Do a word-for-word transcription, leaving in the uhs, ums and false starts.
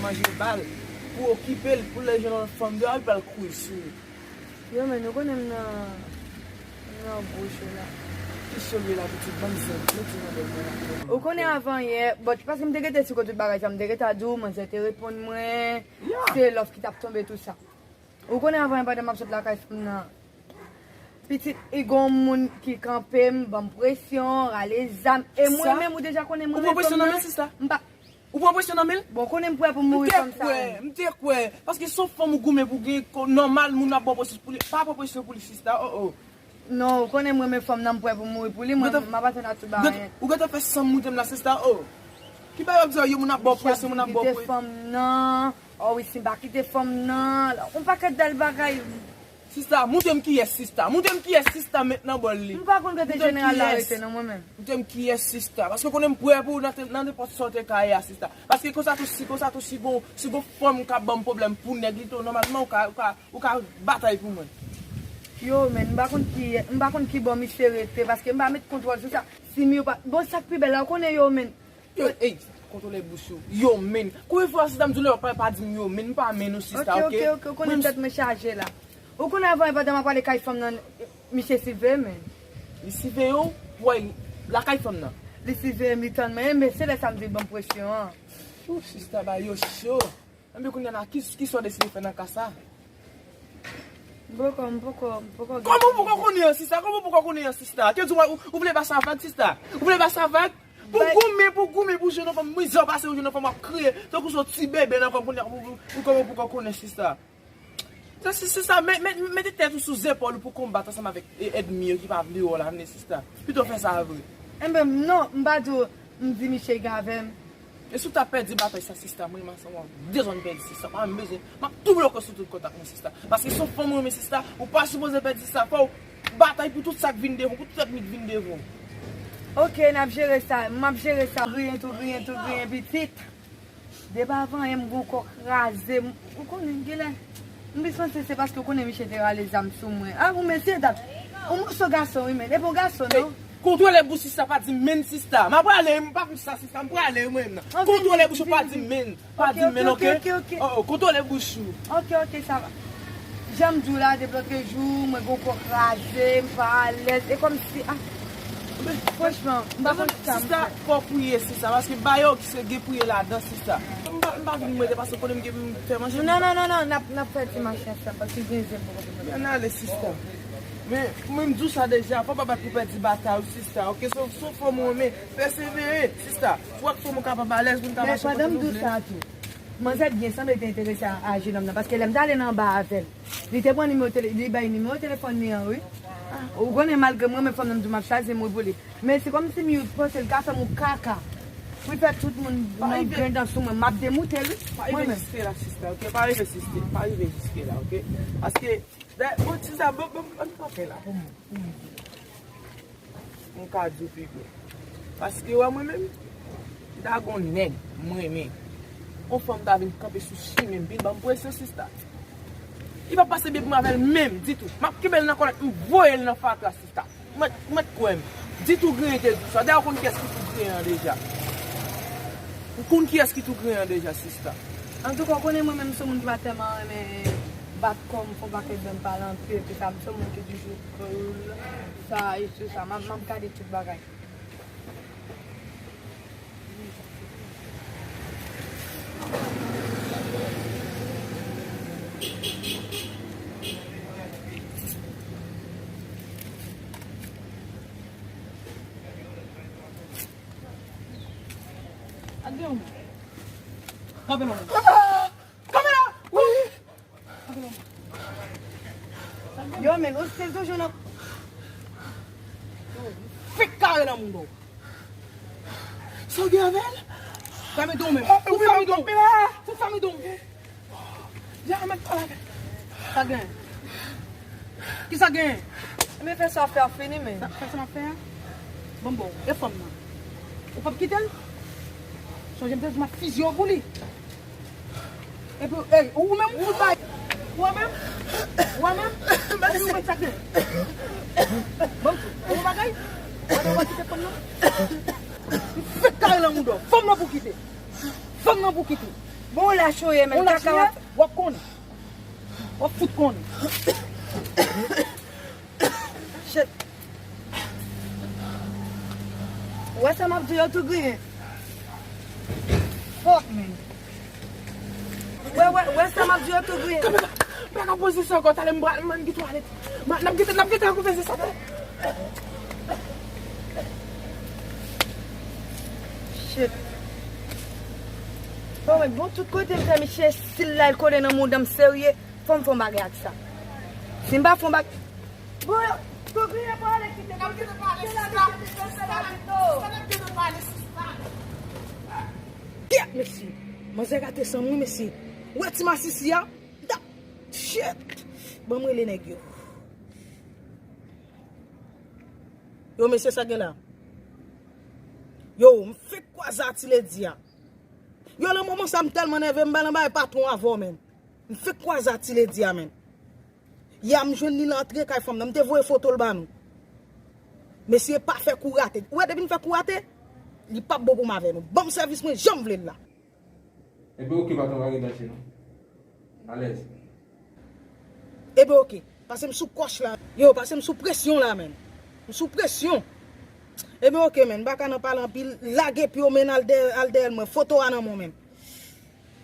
Manje bal, pou okipe l, pou lè jwenn yon lòt fanm deyò, li pral kouri sou ou. Yo, men, nou konnen m nan, m nan gwo cho la. Ki cho l ye la, pitit? Ban m zen, mete nan bèl mwen la. Ou konnen avan yè, bon, paske m te rete sou kou tout bagay sa, m te rete a di w, manzè te reponn mwen, se love ki t ap tonbe, tou sa. Ou konnen avan yè, pandan m ap sot lakay fanm nan, pitit, e gon moun ki kanpe m, ban m presyon, rale zam, e mwen menm, ou deja konnen mwen menm fanm nan, m pa Ou pran presyon nan men l? Bon, konnen m prè pou mouri fanm sa. M te kwè, m te kwè. Paske se yon fanm ou goumen pou gen, ko-, nòmal, moun ap ba w presyon pou li. Pa pran presyon pou li, sista, oh, oh. Non, ou konnen mwen, men fanm nan, m prè pou mouri pou li, mwen, m ap atann a tout bagay. Ou gentan fè san moute m la, sista, oh. Ki bagay w ap di, yo, moun ap ba w presyon, moun ap ba w presyon. Kite fanm nan, oh wi, si m pa kite fanm nan, yon pakèt dal bagay. Sista, montre m kiyès sista. Montre m kiyès sista met nan bòl li. M pa konn kote jeneral la rete non, mwen menm. Montre m kiyès sista. Paske konnen m prè pou w nan te-, nan nenpòt sa w te ka ye a, sista. Paske konsa tou, si konsa tou, si gon, si gon fanm k ap ban m pwoblèm pou nèg li tou, nòmalman ou ka, ou ka, ou ka batay pou mwen. Yo, men, m pa konn ki, m pa konn ki bò misye rete, paske m pa met kontwòl sou sa. Si m yo pa, bon, sa k pi bèl la, ou konnen yo, men. Yo, ey, kontwole bouch ou. Yo, men. Konbyen fwa sista m di w lè w ap pale pa di m yo, men, m pa men ou sista, ok? Ok, ok, ok, ou konnen tèt mwen chaje la. Ou konnen avan, pandan m ap pale kay fanm nan, misye siveye m, men. Li siveye w? Wè, lakay fanm nan. Li siveye m, li tann mwen, men se lè sa m di l ban m presyon an. Ou, sista ba yo cho. Enben kounye a la, ki, ki sa w deside fè nan ka sa? M poko, m poko, m poko gen. Kòman w poko konnen an, sista? Kòman w poko konnen an, sista? Ke di w, ou, ou vle ba sa vag, sista? Ou vle ba sa vag? Pou goumen, pou goumen, pou jwenn yon fanm, mizè w pase yon jwenn yon fanm w ap kriye, tankou se yon ti bebe nan fanm kounye a, pou, pou, pou kòman w poko konnen, sista? Sa, si, sista, met, met, mete tèt ou sou zepòl ou pou konbat ansanm avèk, e, ènmi yo ki pa vle wè w la, men, sista. Pito fè sa vre. Enben, non, m pa di w, m di misye gen avè m. E si w ta pèdi batay sa, sista, mwen menm ansanm avè w, m bezwen pèdi, sista, pa menm bezwen, m ap tou bloke w sou tout kontak mwen, sista. Paske se yon fanm ou renmen, sista, ou pa sipoze pèdi sa, fò w batay pou tout sa k vin devan w, pou tout ènmi k vin devan w. Ok, n ap jere sa, m ap jere sa. Griyen tou, griyen tou, griyen pitit. Depi avan yè m gon kò kraze m, ou konnen, genlè, m plis panse se paske ou konnen misye te rale zam sou mwen. A, ou men se dat. Ou moso gason, wi, men. Epi w gason, non? Kontwole bouch sista, pa di m men sista. M ap prale, m pa konn sa sista, m prale mwen menm nan. Kontwole bouch ou, pa di m men. Pa di m men, ok? Ok, ok, ok, ok. Oh, oh, kontwole bouch ou. Ok, ok, sa va. Jan m di w la, depi lòtrejou, mwen gon kò kraze, m pa alèz. E kòmsi, ah, franchman, m pa konn sa m fè. Sista, fò w priye, sista, paske ba yo ki se gen priye ladan, sista. M pa, m pa vin mete paske konnen m gen pou m fè manje. Non, non, non, non, n ap, n ap fè ti mache ansanm, paske gen zen poko pou mwen. Ann ale, sista. Men, mwen m di w sa deja, fò w pa bat pou pèdi batay ou, sista, ok? Se, se yon fanm ou renmen, pèsevere, sista. Ou wè k fanm ou kapab alèz, pou n ka mache kote nou vle. Men pandan m di w sa tou, manzè byen sanble te enterese a, a jenòm nan, paske lè m t ale nan ba avè l, li te pran nimewo tele-, li bay nimewo telefòn li an, wi. Ou konnen, malgre m renmen fanm nan, m di w m ap chwazi mouri pou li. Men se kòmsi m yo panse l ka fè m yon kaka. Pou l fè tout moun nan grenn dan sou mwen, m ap demoute l, wi. Pa rive jiske la, sista, ok? Pa rive jiske, pa rive jiske la, ok? Paske, dayè, bon, sista, bon, bon, ann kanpe la pou mwen, pou mwen. M ka di w pi byen. Paske, wè, mwen menm, m ta gon nèg, m renmen. Yon fanm ta vin kanpe sou chimen m, vin ban m presyon, sista. Li p ap pase byen pou mwen avè l menm, ditou. M ap kenbe l nan kòlèt, m voye l nan fatra, sista. Ou mèt, ou mèt kwè m. Ditou griyen te di w sa. Dayè, ou konn kiyès ki tou griyen an deja. Ou konn kiyès ki tou griyen an deja, sista. Antouka, ou konnen mwen menm, m se yon moun ki pa tèlman renmen bat kò m, fè yon pakèt jan m pale anpil, epi sa, m se yon moun ki toujou cool, sa, e tou sa. M ap, m ap gade tout bagay. Kanpe non. Kanpe la! Wi! Yo, men, ou still toujou nan. Fèk kare nan moun ba w. Sa w gen avè l? Fèmen don men. Ou fèmen don. Ou fèmen don. Vin mèt pale avè l. Sa gen? Kisa gen? Ebyen fè sa w ap fè a fini, men. Sa, fè sa m ap fè a? Bon, bon, e fanm nan. Ou p ap kite l? Sonje m te di m ap fizye w pou li. Epi, ey, ou menm, ou fout bay. Ou menm? Ou menm? Ou menm, sa gen? Bon, ou bagay? Ou pa kite fanm nan? Fèk kare nan mouda w. Fanm nan pou kite. Fanm nan pou kite. Bon, lach ou ye, men. Ou lach kaka w ye? W ap konnen. W ap fout konnen. Shit. Ou wè sa m ap di yo tou griyen? Fuck, man. Wè, wè, wè sa m ap di yo tou griyen. Kanpe la. M pa ka poze sa ankò, talè m pral, m ann gen twalèt. M a, n ap gentan, n ap gentan konfese sa, talè. Shit. Bon, men bon, tout kote m fè misye, si l la, l kole nan mouda m serye, fò m fè yon bagay ak sa. Si m pa fè yon bagay, bon, yo, tou griyen pou ale kite. N ap gentan pale, sista. Sista, n ap gentan pale, sista. Kèt, mesye. Manzè rate san m wi, mesye. Ou wè ti masisi a? Da-, shit. Ban m rele nèg yo. Yo, mesye, sa gen la? Yo, m fenk kwaze a ti ledi a. Yo, nan moman sa, m tèlman nève, m ba nan bay patwon avè w, menn. M fenk kwaze a ti ledi a, menn. Yè a m jwenn li nan antre kay fanm nan. M te voye foto l ba nou. Mesye pa fè kou rate. Ou wè, depi n fè kou rate, li p ap bon pou m avè nou. Ban m sèvis mwen jan m vle l la. Ebyen, oke, patwon, pa gen danje, non. Alèz. Ebyen, oke. Pase m sou kòch la. Yo, pase m sou presyon la, menn. M sou presyon. Ebyen, oke, menn. M pa ka nan pale anpil. Lage pye w, menn, al dèyè, al dèyè l mwen. Foto a nan men w, menn.